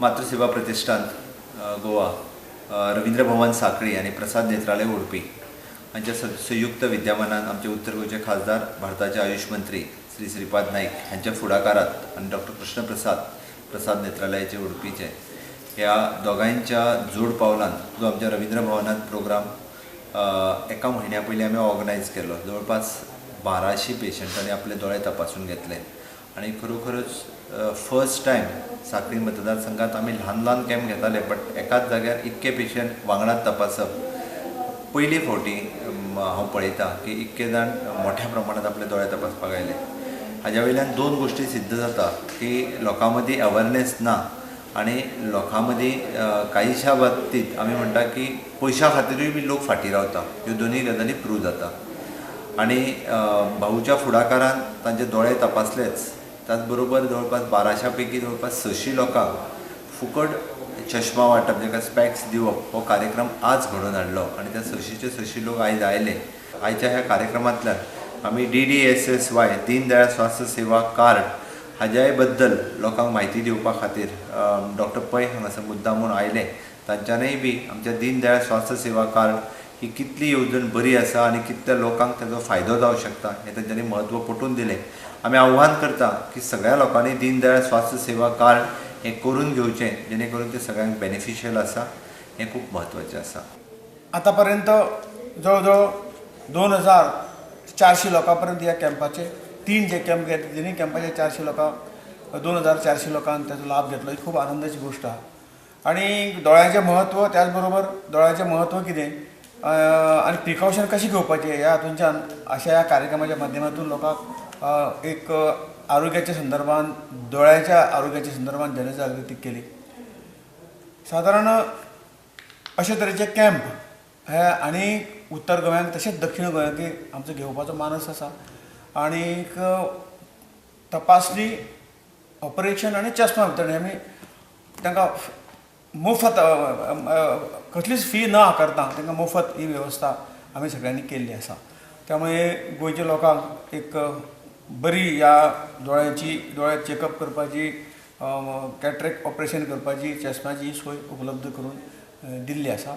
मातृसेवा प्रतिष्ठान गोवा, रवींद्र भवन साखळी आनी प्रसाद नेत्रालय उडपी हांच्या संयुक्त विद्यमानान आमचे उत्तर गोंयचे खासदार, भारताचे आयुष मंत्री श्री श्रीपाद नाईक हांच्या फुडाकारात आनी डॉक्टर कृष्ण प्रसाद, प्रसाद नेत्रालयाचे उडपीचे, ह्या दोगांयच्या जोड पावलान जो आमच्या रवींद्र भवनात प्रोग्राम एका म्हयन्या पयलीं आमी ऑर्गनायज केलो, जवळपास 1200 पेशंटांनी आपले दोळे तपासून घेतले आनी खरोखरच फर्स्ट टायम साखळी मतदारसंघात आमी ल्हान ल्हान कॅम्प घेताले, बट एकाच जाग्यार इतके पेशंट वांगडाच तपासप पयली फावटी हांव पळयतां की इतके जाण मोठ्या प्रमाणात आपले दोळे तपासपाक आयले. हाज्या वयल्यान दोन गोश्टी सिद्ध जाता की लोकां मदीं अवेरनेस ना आनी लोकां मदीं कांयशा बाबतींत आमी म्हणटा की पयशां खातीरूय बी लोक फाटीं रावता. ह्यो दोनूय गजाली प्रूव जाता आनी भाऊच्या फुडाकारान तांचे दोळे तपासलेच, त्याच बरोबर जवळपास 1200 पैकी जवळपास 600 लोकांक फुकट चश्मा वांटप, जाका स्पॅक्स दिवप, हो कार्यक्रम आज घडोवन हाडलो आनी त्या 600चे 600 लोक आयज आयले. आयच्या ह्या कार्यक्रमांतल्यान आमी DDSSY Deendayal स्वास्थ्य सेवा कार्ड हाज्याय बद्दल लोकांक म्हायती दिवपा खातीर डॉक्टर पै हांगासर मुद्दाम म्हूण आयले. तांच्यानय बी आमच्या दीनदयाळ स्वास्थ्य सेवा कार्ड ही कितली येवजण बरी आसा आनी कितल्या लोकांक ताजो फायदो जावंक शकता हें तांच्यांनी म्हत्व पटोवन दिलें. आमी आव्हान करता की सगळ्या लोकांनी दीनदयाळ स्वास्थ्य सेवा कार्ड हें करून घेवचें, जेणे करून तें सगळ्यांक बेनिफिशियल आसा, हें खूब म्हत्वाचें आसा. आतांपर्यंत जवळ जवळ 2400 लोकां पर्यंत ह्या कॅम्पाचे तीन जे कॅम्प घेतले, तिनूय कॅम्पाचे 400 लोकां, 2400 लोकांक ताचो लाभ घेतलो. ही खूब आनंदाची गोश्ट आहा. आनी दोळ्यांचें म्हत्व, त्याच बरोबर दोळ्यांचें म्हत्व कितें आनी प्रिकॉशन कशें घेवपाचें ह्या हातूंच्यान अशा ह्या कार्यक्रमाच्या माध्यमातून लोकांक एक आरोग्याच्या संदर्भान, दोळ्याच्या आरोग्याच्या संदर्भान जनजागृती केली. सादारण अशे तरेचे कॅम्प हे आनी उत्तर गोंयांत तशेंच दक्षिण गोंयांतूय आमचो घेवपाचो मानस आसा. आनीक तपासणी, ऑपरेशन आनी चश्मा वितरणी आमी तांकां मुफत, कसलीच फी न आकारता तांकां मुफत ही वेवस्था आमी सगळ्यांनी केल्ली आसा. त्यामुळे गोंयच्या लोकांक एक बरी ह्या दोळ्यांची, दोळे चॅकअप करपाची, कॅटरेक्ट ऑपरेशन करपाची, चश्म्याची सोय उपलब्ध करून दिल्ली आसा.